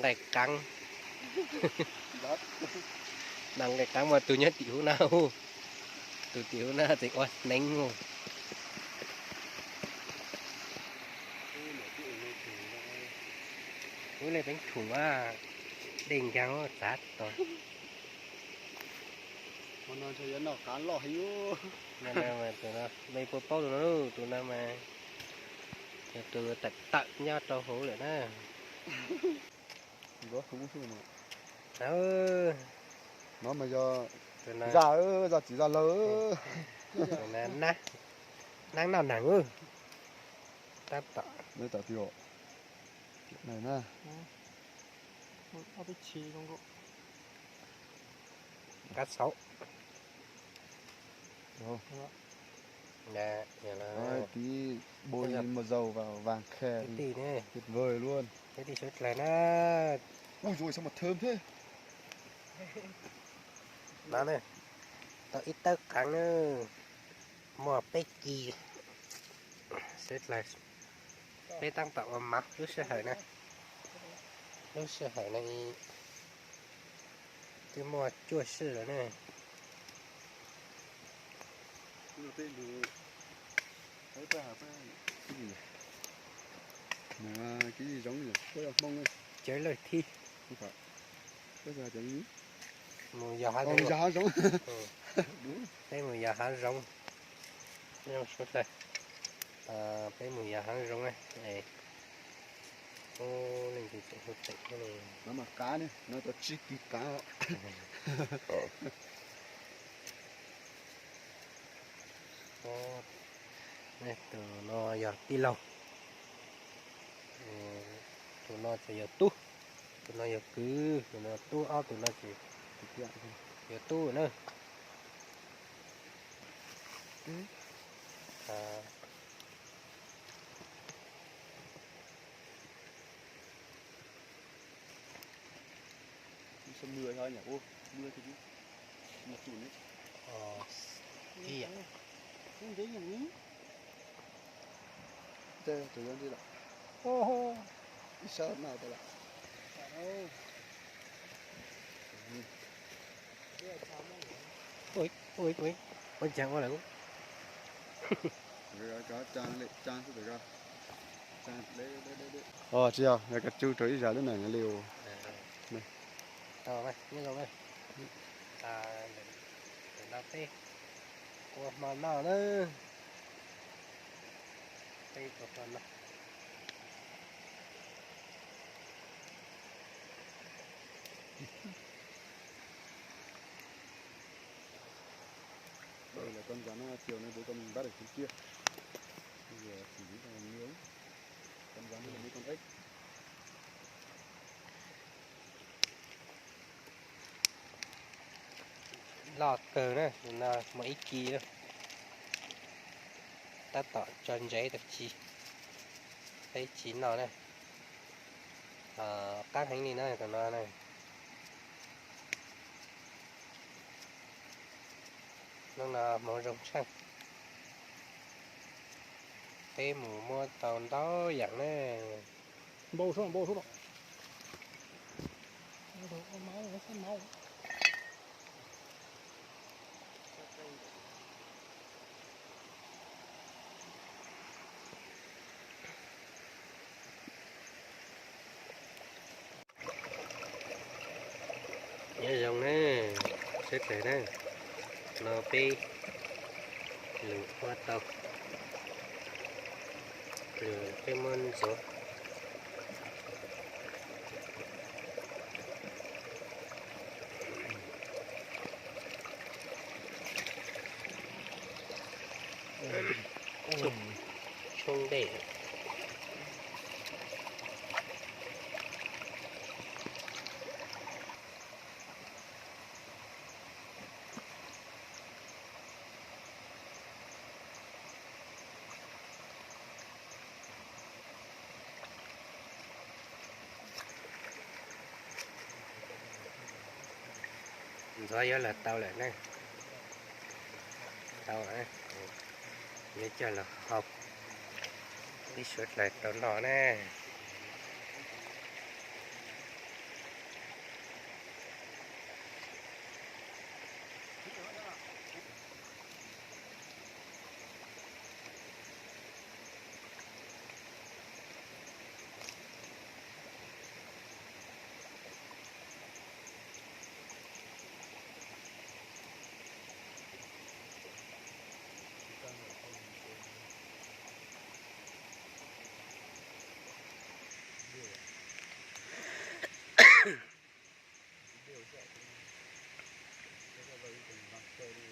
Nqaij qeeb, nqaij qeeb mas tus nyob tim hub na, tus tim hub na tseem ua hneev mus. Ub, le peeb thoom a, dej nkaag txav tod. Tus no mas, mej puas paub tus no, tus no mas yog tus tawm tawm nyob rau hauv lawm na. No mas yog zaj, zaj txiv zaj laug, nab noj neeg, tab tom, kab txhauv. Tib bôi màu dầu vào vàng khè, tuyệt vời luôn. Kwv tij suav dlawg na, ui dồi ôi, sao mà thơm thế. No na, tau ib tawb qeeb na, muaj peb kis. Suav dlawg, peb tab tom ua mov lub sij hawm na, lub sij hawm no twb muaj cuaj sij lawm na. Mus, mus cawv lawj thib, mus yos hav zoov, peb mus yos hav zoov, zoo suav dlawg. Peb mus yos hav zoov na. Ub, leej twg tseem hu teem thiab ne. No mas qav ne, no tau tsib kis qav. Tus no yog tij laug, tus no ces yog tub, tus no yog kwv, tus no tub, ob tus no ces yog tub na. Ua cas ua lawm. Tsis yog, yog kav tsij rau ib zag lub neej li. Ua hmo noj na, peb ua hmo noj. Con rắn nó chiều nay bố con bắt được con kia. Bây giờ chỉ biết là nuôi. Con rắn với lại nuôi con ếch. Loj kawg na, no muaj ib kis na. Tab tom tso ntsev tau ci, peb ci no na. Qab heev li na tus no na. Hnub no hmoov zoo tsheej, peb mus muab tau ntau yam na. Nyob zoo na, sawv daws na, no peb lwm ua tau, lwm peb muab ntxuav. Tshoob dej. Ntxuav yuav los tau lawm na. Tau, yuav coj los hau, peb suav dlawg tau noj na.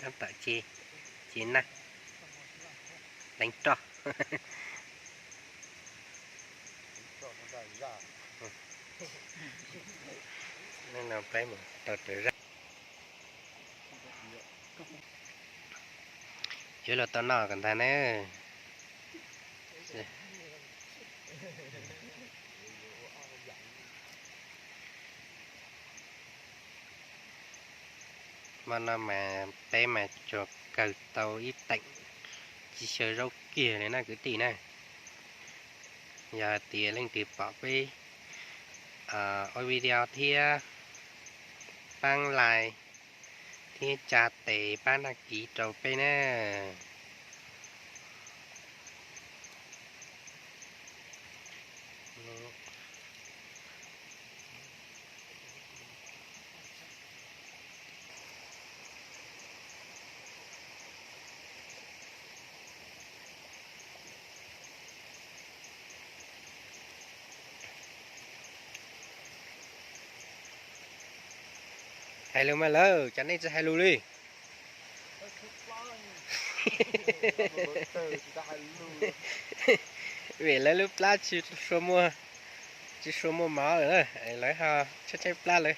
Tab tom ci, ci nag, leev roj. Hnub no peb mus tau rawv zaj. Yuav los tau noj kom ntag na. Hmo no mas peb mas tsuas kawg tau ib teem ci xyaw zaub kiag li na kwv tij na. Yog hais tias leej twg pom peb ua video thiab pab like thiab tsa tes pab đăng ký rau peb na. Hais lus mas lawm, cas nej tsis hais lus li? Vim lawv lub plab tsis sua muaj, tsis sua muaj mov lawm, lawv ho tshaib tshaib plab lawm.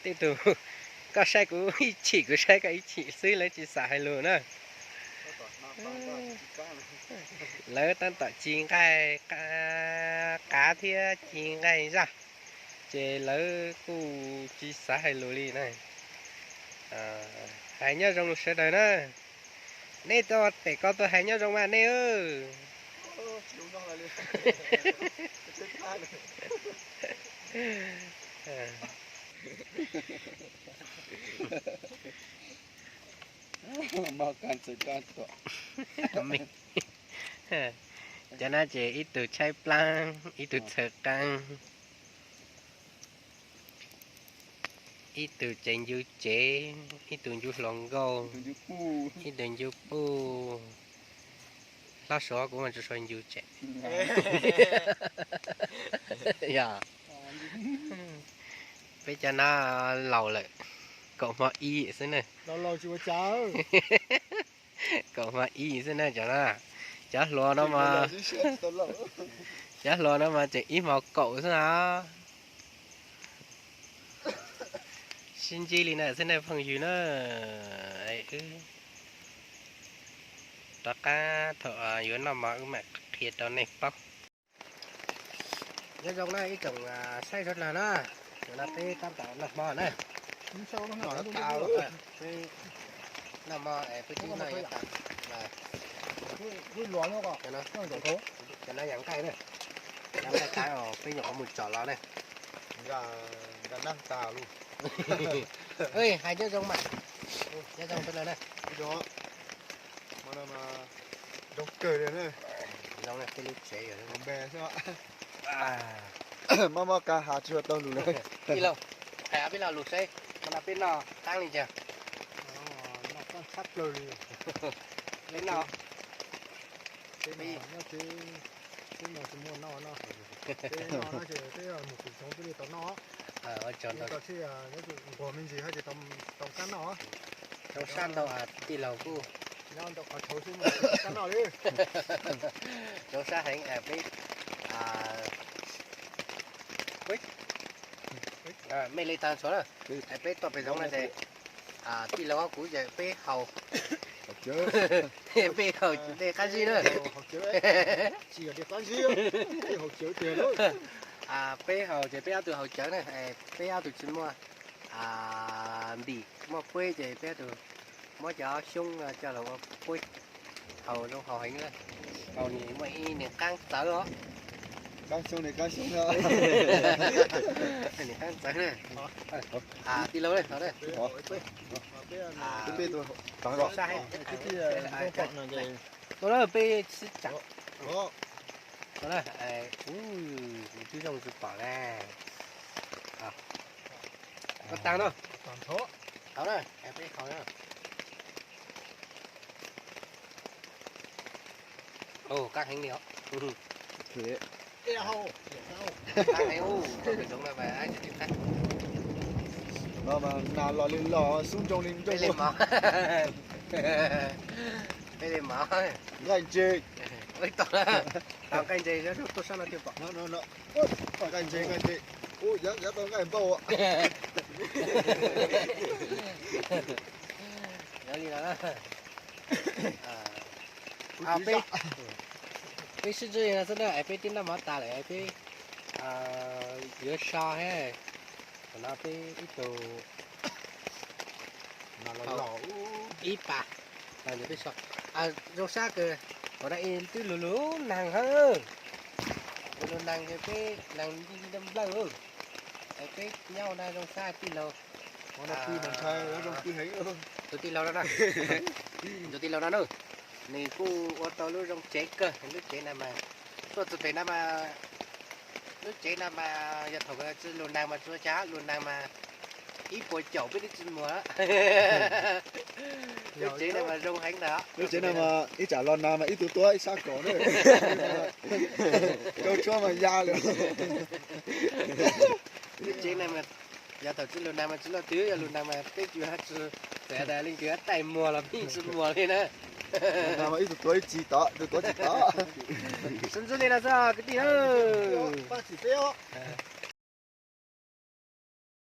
Tej tus, koj saib kuv ib chim, kuv saib koj ib chim xwb, lawv tsis xav hais lus na. Lawv tab tom ci nqaij qav thiab ci nqaij zaj, ces lawv kuj tsis xav hais lus li na. Hais nyob zoo sawv daws na. Nej tuaj pem ko tuaj hais nyob zoo mas nej. Cov no ces ib tug tshaib plab, ib tug txhaws qeej, ib tug ces ncu tsev, ib tug ncu hluas nkauj, ib tug ncu puj. Hlob Suav kuv mas tsis suav ncu tsev. Yog, peb cov no laus lawm, kaum hmo ib xwb na. Kaum hmo ib xwb na cov no. Cov hluas no mas, cov hluas no mas tseem ib hmo kaum xwb na. Sib ntsib li na xwb nej phooj ywg na. Wb rov qab thaum yuav noj mov wb mam qhia rau nej paub. Nyob zoo na ib tsoom saib sawv daws na, no peb tab tom noj hmo na. Peb noj hmo es peb twb noj yuav tas. Cov no yog nqaij na, yog nqaij qab os, peb nyuam qhuav mus tsom los na. Hais nyob zoo mas, nyob zoo peb no na. Zoo kawg li na. Zoo na, tej lub tsev yog npe xwb. Mob mob kab hav tsis ua tau lus li. Tij laug, hais peb lo lus seb, hmo no peb noj qab li cas? Noj qab tshaj plaws li. Peb noj, peb noj tsis muaj noj no. Peb noj no ces peb mus pem zoov peb li tau noj. Nqhuas me ntsis haj ces tau kab noj. Zoov sab ntau tij laug kuj nyob ntawm qhov tshauv xwb mas tsis tau kab noj li. Zoov sab heev peb. Mej li tag nrho na, peb tuaj pem zoov no ces tij laug kuv ces peb haus, peb haus tej qab zib na. Peb haus ces peb ob tug haus cawv na, peb ob tug tsis muaj ntim muaj kueb ces peb ob tug muab cov xyoob coj los ua kueb. Haus zoo haus heev na. Haus nws muaj ib niag qaab txawv os. Qaab xyoob, niag qaab xyoob, niag qaab txawv na. Tij laug, peb sib tsaam, kuv twb zoo tsis pom na. Koj taag no, tau na, peb haus na. Qaab heev li os. Qaab heev, pem zoov no mas, No mas nas los li los, xub nroo li nroo. Peb li mov. Peb li mov. Nqaij ntses. Ua tau, tau nqaij ntses tuaj sab no thiab pom. Nqaij ntses, nqaij ntses. Ua, yav tau nqaij npauj. Yog li no. Peb, peb sib ntsib li no xwb na, es peb twb noj mov tas lawm, peb yuav so he. Qhov no peb ib tug ib pas, peb so. Zoo sab kawg, qhov no twb lug lug neeg hab. Lug lug neeg, peb neeg nplawg, es peb nyob no zoo sab tij laug. Tus tij laug no, tus tij laug no na, nws kuj ua tau lub zoo tsev kawg, lub tsev no mas tuaj txog pem no mas, lub tsev no mas yog thaum tsis lug neeg mas tsuas cas lug neeg mas ib puas caum peb twb tsis muag. Lub tsev no mas zoo heev ntag. Lub tsev no mas ib tsam los nag mas ib tug tuav ib sab kaum na. Rau tshuab mas ya lawm. Lub tsev no mas yog thaum tsis lug neeg mas tsis luaj twg, yog lug neeg mas peb tsis txawm tas leej twg taij muag los peb tsis muag li na. Nag mas ib tug tuav ib txhis tod, ib tug tuav txhis tod. Sib ntsib li no xwb kwv tij na.